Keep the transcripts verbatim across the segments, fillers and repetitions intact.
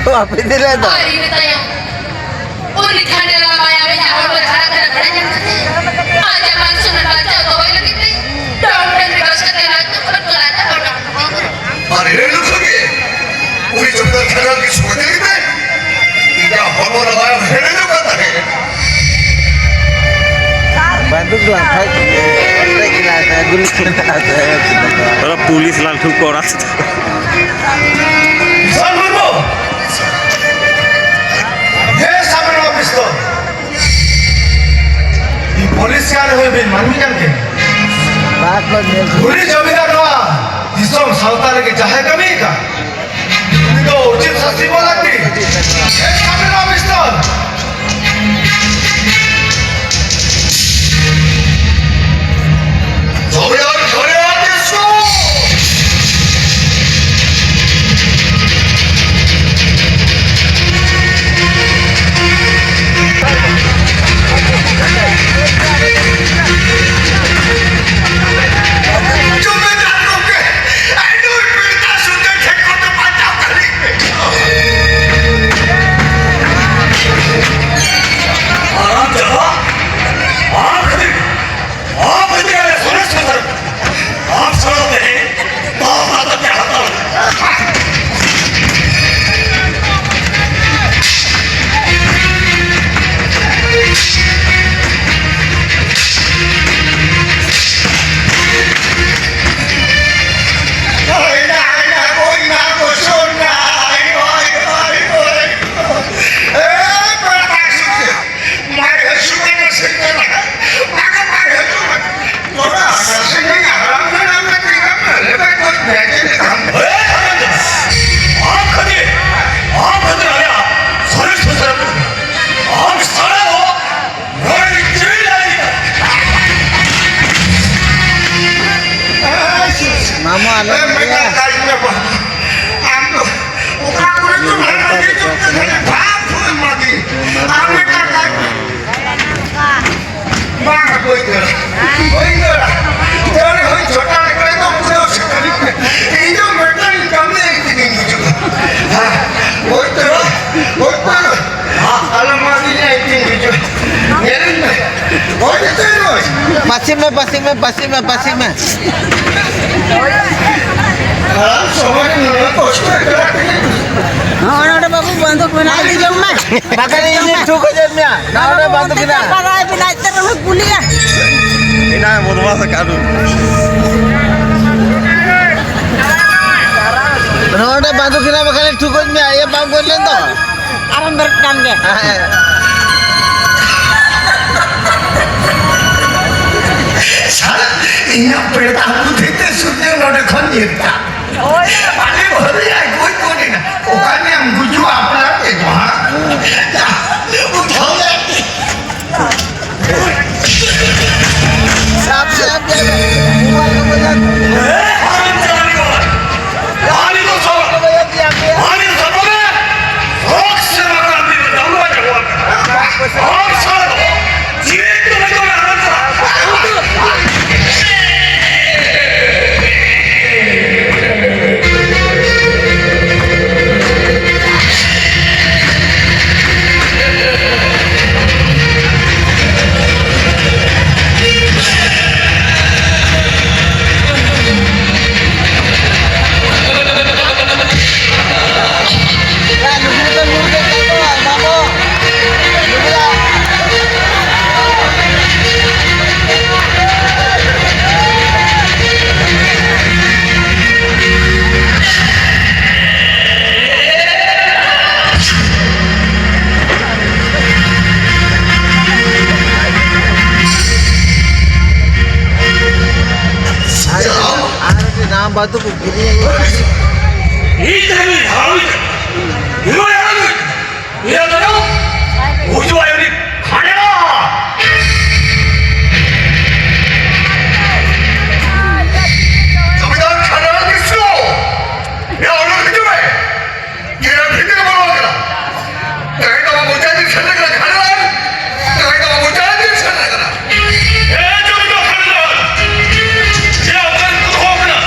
ᱵᱟᱯᱮ ᱤᱫᱤ ᱞᱮᱫ ᱫᱚ? ᱟᱨ ᱤᱱᱟᱹ ᱛᱟᱭᱚᱢ ᱩᱱᱤ ᱠᱷᱟᱸᱰᱮ ᱞᱟᱞᱟ ᱢᱟᱭᱟᱢᱤᱡ ᱦᱚᱲᱢᱚ ᱨᱮ ᱦᱟᱨᱟ ᱠᱟᱱᱟ ᱵᱷᱮᱲᱟ ᱧᱮᱞ ᱠᱟᱛᱮ, ᱟᱡᱟᱜ ᱢᱟᱱ ᱥᱚᱱᱢᱟᱱ ᱵᱟᱧᱪᱟᱣ ᱫᱚᱦᱚᱭ ᱞᱟᱹᱜᱤᱫ ᱛᱮ ᱰᱚᱢ ᱰᱚᱢ ᱨᱮ ᱜᱚᱡ ᱠᱟᱛᱮ ᱨᱟᱡᱽ ᱫᱚ ᱠᱷᱚᱱ ᱠᱚ ᱨᱟᱡᱟ ᱦᱚᱲ ᱰᱚᱢ ᱰᱚᱢ᱾ ᱟᱨ ᱤᱱᱟᱹ ᱦᱤᱞᱳᱜ ᱠᱷᱚᱱ ᱜᱮ ᱩᱱᱤ ᱡᱚᱢᱤᱫᱟᱨ ᱠᱷᱟᱸᱰᱟᱞ ᱜᱮ ᱥᱚᱦᱚᱫ ᱞᱟᱹᱜᱤᱫ ᱛᱮ ᱤᱧᱟᱹᱜ ᱦᱚᱲᱢᱚ ᱨᱮ ᱢᱟᱭᱟᱢ ᱦᱮᱰᱮᱡᱚᱜ ᱠᱟᱱ ᱛᱟᱦᱮᱸᱫ᱾ ᱵᱟᱱᱫᱩᱠ ᱞᱟᱝ ᱯᱷᱟᱡ ᱮᱴᱮᱠ ᱠᱮᱫᱟ, ᱜᱩᱞᱤ ᱠᱮᱫᱟ᱾ ᱛᱷᱚᱲᱟ ᱯᱩᱞᱤᱥ ᱞᱟᱝ ᱴᱷᱩᱠ ᱠᱚ ᱚᱲᱟᱜ᱾ ᱵᱤᱥᱟᱞ ᱢᱩᱨᱢᱩ! ᱦᱮᱸ, ᱥᱟᱵ ᱢᱮ ᱱᱚᱣᱟ ᱯᱤᱥᱛᱚᱞ᱾ ᱤᱧ ᱯᱩᱞᱤᱥ ᱠᱟᱱ ᱨᱮᱦᱚᱸ ᱵᱤᱱ ᱢᱟᱹᱱᱢᱤ ᱠᱟᱱ ᱜᱮ᱾ ᱵᱟᱠᱚ ᱧᱮᱞ᱾ ᱩᱱᱤ ᱡᱚᱢᱤᱫᱟᱨ ᱱᱚᱣᱟ ᱫᱤᱥᱚᱢ ᱥᱟᱶᱛᱟ ᱞᱟᱹᱜᱤᱫ ᱡᱟᱦᱟᱸᱭ ᱠᱟᱹᱢᱤ ᱠᱟᱱ, ᱩᱱᱤ ᱫᱚ ᱩᱪᱤᱛ ᱥᱟᱥᱛᱤ ᱮᱢᱚᱜ ᱞᱟᱹᱠᱛᱤ᱾ ᱦᱮᱸ, ᱥᱟᱵ ᱢᱮ ᱱᱚᱣᱟ ᱯᱤᱥᱛᱚᱞ᱾ ᱟᱞᱚᱢ ᱢᱟᱹᱫᱤᱧᱟ, ᱤᱧ ᱦᱤᱡᱩᱜ᱾ ᱧᱮᱞᱤᱧ ᱢᱮ᱾ ᱦᱳᱭ, ᱱᱤᱛᱚᱜ ᱱᱚᱜᱼᱚᱭ᱾ ᱯᱟᱹᱥᱤ ᱢᱮ, ᱯᱟᱹᱥᱤ ᱢᱮ, ᱯᱟᱹᱥᱤ ᱢᱮ, ᱯᱟᱹᱥᱤ ᱢᱮ᱾ ᱟᱨ ᱥᱚᱢᱚᱭ ᱨᱮ ᱱᱩᱱᱟᱹᱜ ᱠᱚᱥᱴᱚ ᱮᱠᱞᱟ ᱛᱮᱜᱮ᱾ ᱦᱚᱸ, ᱚᱱᱟ ᱚᱸᱰᱮ ᱵᱟᱹᱵᱩ ᱵᱚᱱᱫᱩᱠ ᱢᱮᱱᱟᱜᱼᱟ, ᱤᱫᱤ ᱡᱚᱝ ᱢᱮ᱾ ᱵᱟᱠᱷᱟᱱ ᱤᱧ ᱴᱷᱩᱠ ᱦᱚᱪᱚᱭᱮᱫ ᱢᱮᱭᱟ᱾ ᱱᱚᱰᱮ ᱵᱟᱹᱵᱩ ᱵᱟᱹᱱᱫᱩᱠ ᱚᱸᱰᱮ ᱦᱮᱱᱟᱜᱼᱟ᱾ ᱪᱟᱯᱟᱫᱟᱭ ᱵᱮᱱ ᱟᱡ ᱛᱮ ᱨᱮᱦᱚᱸ ᱠᱩᱞᱤᱭᱟ᱾ ᱮᱱᱟ ᱵᱚᱫᱢᱟᱥ ᱟᱠᱟᱫ ᱩᱱᱤ᱾ ᱱᱚᱰᱮ ᱵᱟᱹᱱᱫᱩᱠ ᱦᱮᱱᱟᱜᱼᱟ, ᱵᱟᱠᱷᱟᱱ ᱴᱷᱩᱠ ᱦᱚᱪᱚᱭᱮᱫ ᱢᱮᱭᱟ᱾ ᱤᱭᱟᱹ ᱵᱟᱢ ᱜᱚᱡ ᱞᱮᱱ ᱫᱚ᱾ ᱟᱨᱚᱢ ᱵᱮᱨᱮᱫ ᱠᱟᱱ ᱜᱮ᱾ ᱦᱮᱸ᱾ ᱥᱟᱞᱟ, ᱤᱧᱟᱹᱜ ᱯᱮᱲᱟ ᱵᱩᱫᱷᱤ ᱛᱮ ᱥᱩᱨᱡᱚ ᱱᱚᱰᱮ ᱠᱷᱚᱱ ᱧᱤᱨ ᱠᱟᱜ᱾ ᱦᱳᱭ᱾ ᱟᱞᱮ ᱵᱷᱟᱹᱵᱤᱭᱟ ᱜᱚᱡ ᱜᱚᱫ ᱮᱱᱟ᱾ ᱚᱠᱟ ᱨᱮᱢ ᱜᱩᱡᱩᱜᱼᱟ ᱟᱯᱱᱟᱨ ᱛᱮ ᱫᱚ ᱦᱟᱸᱜ? ᱵᱩᱡᱷᱟᱹᱣ ᱫᱟᱲᱮᱭᱟᱜ ᱠᱟᱱᱟ᱾ ᱥᱟᱵ, ᱥᱟᱵ, ᱥᱟᱵ᱾ ᱢᱳᱵᱟᱭᱤᱞ ᱠᱚ ᱵᱟᱡᱟᱣ᱾ ᱦᱮᱸ, ᱦᱟᱨᱟᱢ ᱡᱟᱫᱤ ᱠᱚ᱾ ᱦᱟᱨᱟᱢ ᱠᱚ ᱥᱟᱵ᱾ ᱦᱟᱨᱟᱢ ᱠᱚ ᱥᱟᱵ᱾ ᱦᱚᱲ ᱥᱮ ᱵᱟᱝ ᱟᱹᱰᱤ ᱫᱟᱢ ᱵᱟᱡᱟᱣᱟ᱾ ᱦᱚᱲ ᱥᱟᱵ᱾ ᱡᱤᱣᱮᱫ ᱫᱚ ᱵᱟᱹᱱᱩᱜᱼᱟ᱾ ᱟᱨ ᱟᱨ ᱱᱟᱢ ᱵᱟᱫᱩ ᱠᱚ ᱜᱤᱨᱤᱭᱟ᱾ ᱤᱧ ᱫᱚ ᱦᱟᱣᱤ ᱦᱤᱨᱳ ᱭᱟᱨᱟ ᱱᱩᱭ᱾ ᱤᱭᱟᱹ ᱫᱚ ᱩᱡᱩ ᱟᱭᱩᱨᱤ ᱠᱷᱟᱱᱮᱨᱟ᱾ ᱡᱚᱢᱤᱫᱟᱨ ᱠᱷᱟᱱᱮᱨᱟ ᱢᱤᱥᱨᱚ᱾ ᱭᱟ, ᱚᱰᱚᱠ ᱦᱤᱡᱩᱜ ᱢᱮ᱾ ᱜᱮᱨᱟ ᱵᱷᱤᱛᱤᱨ ᱵᱚᱞᱚ ᱟᱠᱟᱱᱟ᱾ ᱛᱮᱦᱮᱧ ᱫᱚ ᱟᱵᱚ ᱢᱚᱪᱟ ᱡᱤᱞ ᱥᱮᱴᱮᱨ ᱠᱟᱱᱟ, ᱠᱷᱟᱱᱮᱨᱟ᱾ ᱛᱮᱦᱮᱧ ᱫᱚ ᱟᱵᱚ ᱢᱚᱪᱟ ᱡᱤᱞ ᱥᱮᱴᱮᱨ ᱠᱟᱱᱟ᱾ ᱮ, ᱡᱚᱢᱤᱫᱟᱨ ᱠᱷᱟᱱᱮᱨᱟ᱾ ᱭᱟ, ᱚᱠᱟᱨᱮ ᱠᱚ ᱫᱚᱦᱚ ᱟᱠᱟᱱᱟ?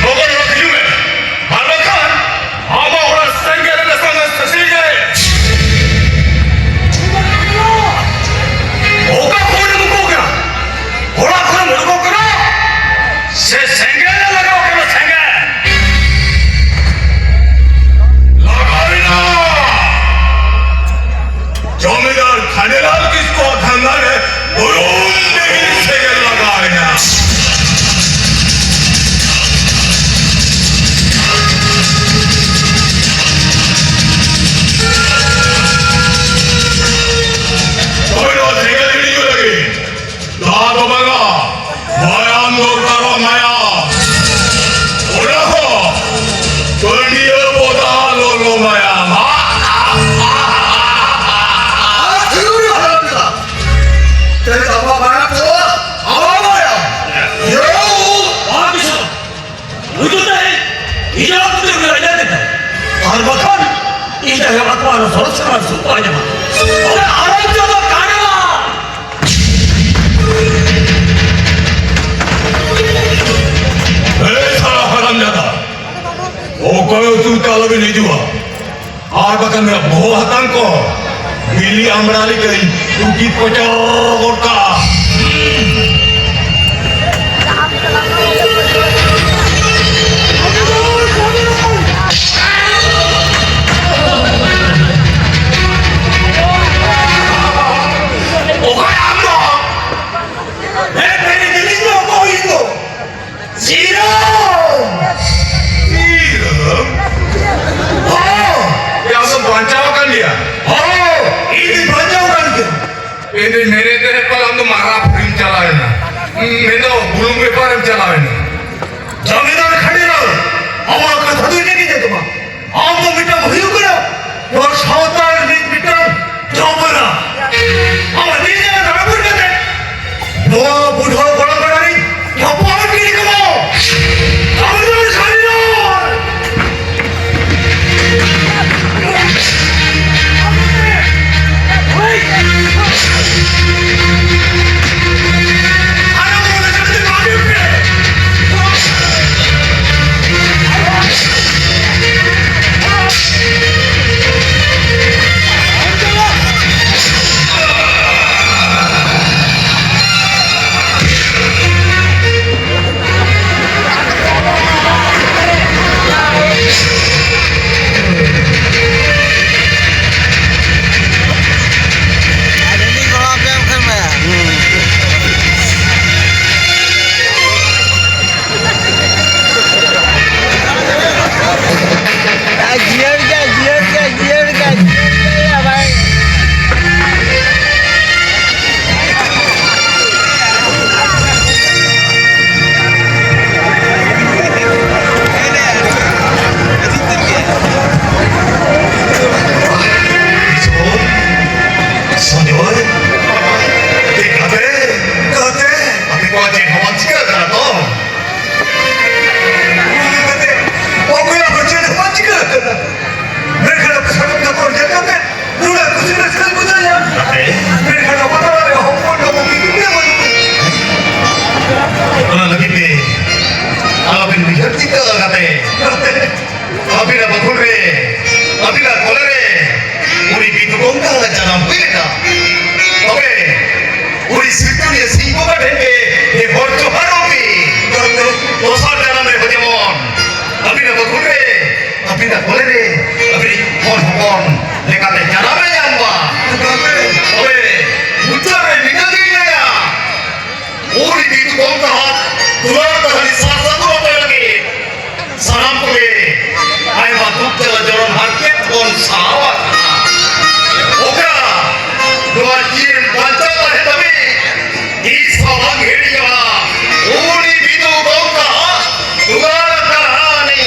ᱞᱚᱜᱚᱱ ᱚᱰᱚᱠ ᱦᱤᱡᱩᱜ ᱢᱮ᱾ ᱟᱨ ᱵᱟᱠᱷᱟᱱ ᱟᱢᱟᱜ ᱚᱲᱟᱜ ᱥᱮᱸᱜᱮᱞ ᱨᱮ ᱥᱟᱢᱟᱝ ᱥᱮᱥᱮ ᱜᱮ᱾ ᱥᱚᱨᱚᱥ ᱠᱷᱟᱱ ᱥᱩᱯᱟᱭ ᱧᱟᱢᱟ᱾ ᱚᱱᱟ ᱟᱨᱚ ᱡᱚᱛᱚ ᱠᱟᱰᱟ᱾ ᱮᱭ ᱥᱟᱞᱟ ᱦᱟᱨᱟᱢ ᱡᱟᱫᱟ, ᱚᱠᱚᱭ ᱩᱛᱩ ᱛᱮ ᱟᱞᱚᱵᱤᱱ ᱦᱤᱡᱩᱜᱼᱟ, ᱟᱨ ᱵᱟᱠᱷᱟᱱ ᱵᱚᱦᱚᱜ ᱦᱟᱛᱟᱝ ᱠᱚ ᱵᱤᱞᱤ ᱟᱢᱲᱟ ᱞᱮᱠᱟᱧ ᱛᱩᱠᱤ ᱯᱚᱪᱚᱨ ᱜᱚᱫ ᱠᱟᱜᱼᱟ᱾ ᱚᱠᱚᱭ ᱟᱢ ᱫᱚ? ᱦᱮᱸ, ᱵᱤᱞᱤ ᱫᱚ ᱚᱠᱚᱭ ᱤᱧ ᱫᱚ? ᱥᱤᱨᱚᱢ! ᱥᱤᱨᱚᱢ? ᱦᱚᱸ! ᱮ, ᱟᱢ ᱫᱚᱢ ᱵᱟᱧᱪᱟᱣ ᱟᱠᱟᱱ ᱜᱮᱭᱟ? ᱦᱚᱸ! ᱤᱧ ᱫᱩᱧ ᱵᱟᱧᱪᱟᱣ ᱟᱠᱟᱱ ᱜᱮᱭᱟ᱾ ᱤᱧ ᱫᱩᱧ ᱢᱮᱱᱮᱫ ᱛᱟᱦᱮᱸᱫ ᱯᱟᱞᱮ ᱟᱢ ᱫᱚ ᱢᱟᱨᱟ ᱯᱷᱤᱨᱤᱢ ᱪᱟᱞᱟᱣ ᱮᱱᱟ᱾ ᱢᱮᱱᱫᱚ ᱵᱩᱞᱩᱝ ᱵᱮᱯᱟᱨᱮᱢ ᱪᱟᱞᱟᱣ ᱮᱱᱟ᱾ ᱡᱚᱢᱤᱫᱟᱨ ᱠᱷᱟᱸᱰᱤᱞᱟᱞ, ᱟᱢᱟᱜ ᱠᱟᱛᱷᱟ ᱫᱚ ᱤᱱᱟᱹᱜᱤᱧ ᱟᱸᱡᱚᱢᱟ᱾ ᱟᱢ ᱫᱚ ᱢᱤᱫᱴᱟᱝ ᱦᱩᱭᱩᱜ ᱠᱟᱱᱟ ᱱᱚᱣᱟ ᱥᱟᱶᱛᱟ ᱨᱤᱱᱤᱡ ᱢᱤᱫᱴᱟᱝ ᱡᱚᱵᱨᱟ᱾ ᱟᱢᱟᱜ ᱛᱤ ᱡᱟᱸᱜᱟ ᱫᱷᱟᱨᱟ ᱵᱩᱴ ᱠᱟᱛᱮ ᱱᱚᱣᱟ ᱵᱩᱰᱷᱟᱹ ᱜᱚᱲᱚ ᱜᱚᱲᱚ ᱨᱤᱧ ᱦᱚᱯᱚᱱ ᱠᱤᱱ ᱠᱟᱱᱟ᱾ ᱟᱢ ᱫᱚ ᱥᱟᱹᱨᱤ ᱦᱚᱲ᱾ ᱛᱚᱵᱮ ᱩᱱᱤ ᱥᱤᱨᱡᱚᱱᱤᱭᱟᱹ ᱥᱤᱧ ᱵᱚᱸᱜᱟ ᱴᱷᱮᱱ ᱜᱮ ᱱᱮᱦᱚᱨ ᱡᱚᱦᱟᱨᱚᱜ ᱢᱮ᱾ ᱫᱚᱥᱟᱨ ᱡᱟᱱᱟᱢ ᱨᱮᱦᱚᱸ ᱡᱮᱢᱚᱱ ᱟᱹᱵᱤᱱᱟᱜ ᱵᱟᱹᱠᱷᱩᱞ ᱨᱮ, ᱟᱹᱵᱤᱱᱟᱜ ᱠᱚᱞᱮ ᱨᱮ, ᱟᱹᱵᱤᱱᱤᱡ ᱦᱚᱱ ᱦᱚᱯᱚᱱ ᱞᱮᱠᱟᱛᱮ ᱡᱟᱱᱟᱢ ᱮ ᱧᱟᱢ ᱢᱟ᱾ ᱛᱚᱵᱮ ᱢᱩᱪᱟᱹᱫ ᱨᱮ ᱱᱤᱱᱟᱹᱜ ᱜᱤᱧ ᱞᱟᱹᱭᱟ, ᱩᱱᱤ ᱵᱤᱫᱩ ᱜᱚᱢᱠᱮ ᱦᱟᱜ ᱫᱩᱞᱟᱹᱲ ᱠᱟᱹᱦᱱᱤ ᱥᱟᱨᱥᱟᱹᱜᱩᱱ ᱦᱚᱪᱚᱭ ᱞᱟᱹᱜᱤᱫ ᱥᱟᱱᱟᱢ ᱠᱚᱜᱮ ᱟᱭᱢᱟ ᱫᱩᱠ ᱡᱟᱞᱟ ᱡᱚᱨᱚᱢ ᱦᱟᱨᱠᱮᱛ ᱵᱚᱱ ᱥᱟᱦᱟᱣ ᱟᱠᱟᱫᱟ᱾ ᱚᱠᱟ ᱱᱚᱣᱟ ᱡᱤᱭᱚᱱ ᱵᱟᱧᱪᱟᱣ ᱛᱟᱦᱮᱸ ᱫᱷᱟᱹᱵᱤᱡ ᱛᱤᱥ ᱦᱚᱸ ᱵᱟᱝ ᱦᱤᱲᱤᱧᱚᱜᱼᱟ᱾ ᱩᱱᱤ ᱵᱤᱫᱩ ᱜᱚᱢᱠᱮ ᱦᱟᱜ ᱫᱩᱞᱟᱹᱲ ᱠᱟᱹᱦᱱᱤ᱾